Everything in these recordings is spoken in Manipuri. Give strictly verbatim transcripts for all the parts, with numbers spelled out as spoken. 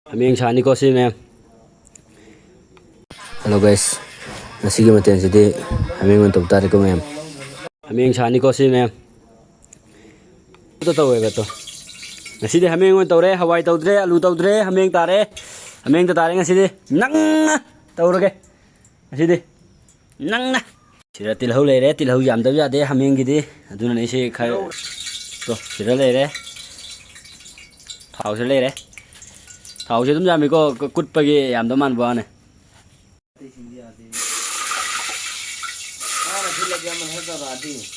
ꯍꯥꯃꯦꯡ ꯁꯥꯅꯤꯀꯣ ꯁꯤ, ꯃꯌꯥꯝ꯫ Hello guys, ꯉꯁꯤꯒꯤ ꯃꯊꯦꯜꯁꯤꯗꯤ ꯍꯥꯃꯦꯡ ꯑꯣꯏꯅ ꯇꯧꯕ ꯇꯥꯔꯦꯀꯣ, ꯃꯌꯥꯝ꯫ ꯍꯥꯃꯦꯡ ꯁꯥꯅꯤꯀꯣ ꯁꯤ, ꯃꯌꯥꯝ꯫ ꯑꯗꯨ ꯇꯧꯋꯦꯕ ꯇꯣ꯫ ꯉꯁꯤꯗꯤ ꯍꯥꯃꯦꯡ ꯑꯣꯏꯅ ꯇꯧꯔꯦ, ꯍꯋꯥꯏ ꯇꯧꯗ꯭ꯔꯦ, ꯑꯂꯨ ꯇꯧꯗ꯭ꯔꯦ, ꯍꯥꯃꯦꯡ ꯇꯥꯔꯦ꯫ ꯍꯥꯃꯦꯡꯗ ꯇꯥꯔꯦ ꯉꯁꯤꯗꯤ꯫ ꯅꯪꯅ ꯇꯧꯔꯒꯦ ꯉꯁꯤꯗꯤ꯫ ꯅꯪꯅ꯫ ꯁꯤꯗ ꯇꯤꯜꯍꯧ ꯂꯩꯔꯦ, ꯇꯤꯜꯍꯧ ꯌꯥꯝꯗꯕ ꯌꯥꯗꯦ ꯍꯥꯃꯦꯡꯒꯤꯗꯤ꯫ ꯑꯗꯨꯅꯅꯦ ꯁꯤ ꯈꯔ꯫ ꯇꯣ, ꯁꯤꯗ ꯂꯩꯔꯦ꯫ ꯊꯥꯎꯁꯤꯗ ꯂꯩꯔꯦ꯫ ꯊꯥꯎꯁꯦ ꯑꯗꯨꯝ ꯌꯥꯝꯃꯤꯀꯣ, ꯀꯨꯠꯄꯒꯤ ꯌꯥꯝꯗꯕ ꯃꯥꯟꯕ ꯋꯥꯅꯦ꯫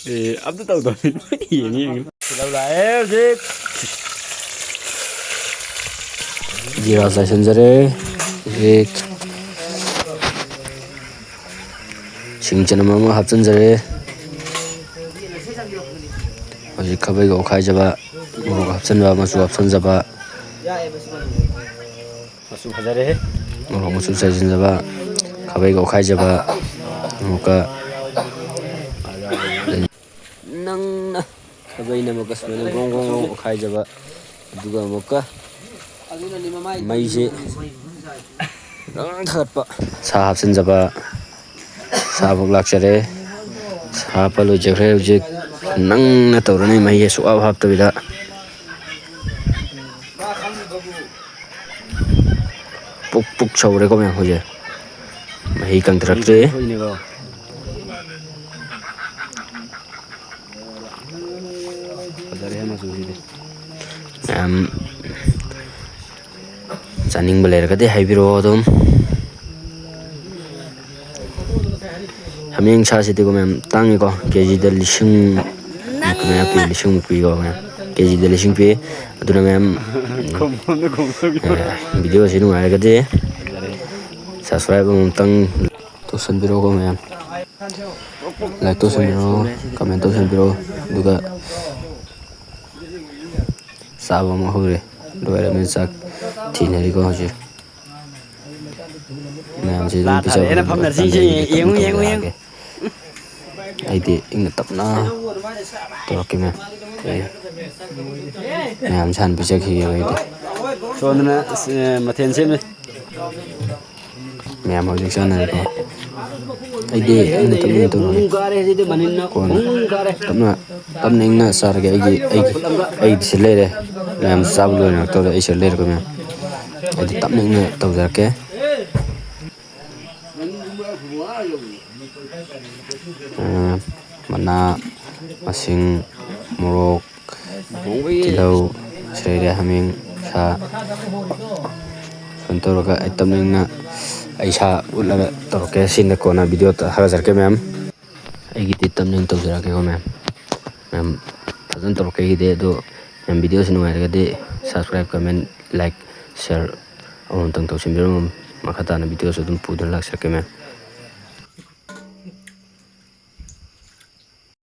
ꯑꯦ, ꯑꯝꯇ ꯇꯧꯗꯕꯅꯤ꯫ ꯌꯦꯡꯉꯤ, ꯌꯦꯡꯉꯤ꯫ ꯇꯤꯜꯍꯧ ꯂꯥꯛꯑꯦ ꯍꯧꯖꯤꯛ꯫ ꯖꯤꯔꯥ ꯆꯥꯏꯁꯤꯟꯖꯔꯦ꯫ ꯍꯧꯖꯤꯛ ꯁꯤꯡ ꯆꯅꯝ ꯑꯃ ꯍꯥꯞꯆꯤꯟꯖꯔꯦ꯫ ꯍꯧꯖꯤꯛ ꯈꯥꯕꯩꯒ ꯑꯣꯠꯈꯥꯏꯖꯕ, ꯃꯣꯔꯣꯛ ꯍꯥꯞꯆꯤꯟꯕ, ꯃꯆꯨ ꯍꯥꯞꯆꯤꯟꯖꯕ꯫ ꯃꯆꯨ ꯐꯖꯔꯦꯍꯦ꯫ ꯃꯣꯔꯣꯛ ꯃꯆꯨ ꯆꯥꯏꯁꯤꯟꯖꯕ, ꯈꯥꯕꯩꯒ ꯑꯣꯠꯈꯥꯏꯖꯕ, ꯑꯃꯨꯛꯀ ꯅꯪꯅ ꯈꯥꯕꯩꯅ ꯑꯃꯨꯛꯀ ꯁꯨꯃꯥꯏꯅ ꯒ꯭ꯔꯣꯡ ꯒ꯭ꯔꯣꯡ ꯒ꯭ꯔꯣꯡ ꯑꯣꯠꯈꯥꯏꯖꯕ, ꯑꯗꯨꯒ ꯑꯃꯨꯛꯀ ꯃꯩꯁꯦ ꯈꯤꯇꯪ ꯊꯥꯒꯠꯄ, ꯁꯥ ꯍꯥꯞꯆꯤꯟꯖꯕ, ꯁꯥ ꯑꯃꯨꯛ ꯂꯥꯛꯆꯔꯦ꯫ ꯁꯥ ꯍꯥꯞꯄ ꯂꯣꯏꯖꯈ꯭ꯔꯦ꯫ ꯍꯧꯖꯤꯛ ꯅꯪꯅ ꯇꯧꯔꯅꯤ, ꯃꯍꯤ ꯁꯨꯡꯍꯥꯞ ꯍꯥꯞꯇꯕꯤꯗ꯫ ꯄꯨꯛ ꯄꯨꯛ ꯁꯧꯔꯦꯀꯣ ꯃꯌꯥꯝ, ꯍꯧꯖꯤꯛ ꯃꯍꯤ ꯀꯪꯊꯔꯛꯇ꯭ꯔꯤ꯫ ꯊꯣꯛꯏꯅꯦꯀꯣ꯫ ꯐꯖꯔꯦꯍꯦ ꯃꯆꯨꯁꯤꯗꯤ꯫ ꯃꯌꯥꯝ ꯆꯥꯅꯤꯡꯕ ꯂꯩꯔꯒꯗꯤ ꯍꯥꯏꯕꯤꯔꯛꯑꯣ ꯑꯗꯨꯝ꯫ ꯍꯥꯃꯦꯡ ꯁꯥꯁꯤꯗꯤꯀꯣ ꯃꯌꯥꯝ ꯇꯥꯡꯉꯤꯀꯣ, ꯀꯦ ꯖꯤꯗ ꯂꯤꯁꯤꯡ ꯃꯌꯥ ꯄꯤ, ꯂꯤꯁꯤꯡꯃꯨꯛ ꯄꯤꯀꯣ ꯃꯌꯥꯝ, ꯀꯦ ꯖꯤꯗ ꯂꯤꯁꯤꯡ ꯄꯤ꯫ ꯑꯗꯨꯅ ꯃꯌꯥꯝ, ꯑꯦ, video ꯑꯁꯤ ꯅꯨꯡꯉꯥꯏꯔꯒꯗꯤ subscribe ꯑꯃꯨꯛꯇꯪ ꯇꯧꯁꯟꯕꯤꯔꯛꯑꯣꯀꯣ ꯃꯌꯥꯝ, like ꯇꯧꯁꯟꯕꯤꯔꯛꯑꯣ, comment ꯇꯧꯁꯟꯕꯤꯔꯛꯑꯣ, ꯑꯗꯨꯒ ꯆꯥꯕ ꯑꯃ ꯍꯧꯔꯦ꯫ ꯂꯣꯏꯔꯕꯅꯤꯅ ꯆꯥꯛ ꯊꯤꯅꯔꯤꯀꯣ ꯍꯧꯖꯤꯛ꯫ ꯃꯌꯥꯝꯁꯤ ꯑꯗꯨꯝ ꯄꯤꯖꯕ ꯂꯥ ꯊꯥꯔꯦꯅ ꯐꯝꯅꯔꯤꯁꯤ ꯌꯦꯡꯉꯨ, ꯌꯦꯡꯉꯨ, ꯌꯦꯡꯉꯨ꯫ ꯑꯩꯗꯤ ꯏꯪꯅ ꯇꯞꯅ ꯇꯧꯔꯛꯀꯦ ꯃꯌꯥꯝ꯫ ꯑꯩ ꯃꯌꯥꯝꯁꯦ ꯍꯥꯟꯅ ꯄꯤꯖꯈꯤꯒꯦꯕ ꯑꯩꯗꯤ꯫ ꯁꯣꯝꯗꯅ, ꯑꯁ, ꯑꯦ, ꯃꯊꯦꯜ ꯁꯦꯝꯃꯤ꯫ ꯃꯌꯥꯝ ꯍꯧꯖꯤꯛ ꯆꯥꯟꯅꯔꯦꯀꯣ꯫ ꯑꯩꯗꯤ ꯏꯪꯅ ꯇꯞꯅ ꯇꯧꯔꯒꯦ꯫ ꯀꯣꯟꯅ ꯇꯞꯅ, ꯇꯞꯅ ꯏꯪꯅ ꯆꯥꯔꯒꯦ꯫ ꯑꯩꯒꯤ, ꯑꯩꯒꯤ, ꯑꯩꯒꯤꯗꯤ ꯁꯤ ꯂꯩꯔꯦ꯫ ꯃꯌꯥꯝ ꯆꯥꯕ ꯂꯣꯏꯅꯔꯛꯇꯧꯔꯦ꯫ ꯑꯩꯁꯨ ꯂꯩꯔꯦꯀꯣ ꯃꯌꯥꯝ꯫ ꯑꯩꯗꯤ ꯇꯞꯅ ꯏꯪꯅ ꯇꯧꯖꯔꯛꯀꯦ꯫ ꯑ, ꯃꯅꯥ ꯃꯁꯤꯡ, ꯃꯣꯔꯣꯛ, ꯇꯤꯜꯍꯧ, ꯁꯣꯏꯔꯦ, ꯍꯥꯃꯦꯡ, ꯁꯥ꯫ ꯁꯨꯃꯥꯏꯅ ꯇꯧꯔꯒ ꯑꯩ ꯇꯞꯅ ꯏꯪꯅ ꯑꯩ ꯁꯥ ꯎꯠꯂꯒ ꯇꯧꯔꯛꯀꯦ꯫ ꯁꯤꯅ ꯀꯣꯟꯅ ꯚꯤꯗꯤꯑꯣ ꯊꯥꯒꯠꯆꯔꯛꯀꯦ ꯃꯌꯥꯝ꯫ ꯑꯩꯒꯤꯗꯤ ꯇꯞꯅ ꯏꯪ ꯇꯧꯖꯔꯛꯀꯦꯀꯣ ꯃꯌꯥꯝ꯫ ꯃꯌꯥꯝ ꯐꯖꯅ ꯇꯧꯔꯛꯀꯦ ꯑꯩꯒꯤꯗꯤ꯫ ꯑꯗꯣ ꯃꯌꯥꯝ ꯚꯤꯗꯤꯑꯣꯁꯤ ꯅꯨꯡꯉꯥꯏꯔꯒꯗꯤ subscribe, comment, like, share ꯑꯃꯃꯝꯇꯪ ꯇꯧꯁꯤꯟꯕꯤꯔꯝꯃꯣ꯫ ꯃꯈꯥ ꯇꯥꯅ ꯚꯤꯗꯤꯑꯣꯁꯨ ꯑꯗꯨꯝ ꯄꯨꯗꯨꯅ ꯂꯥꯛꯆꯔꯛꯀꯦ ꯃꯌꯥꯝ꯫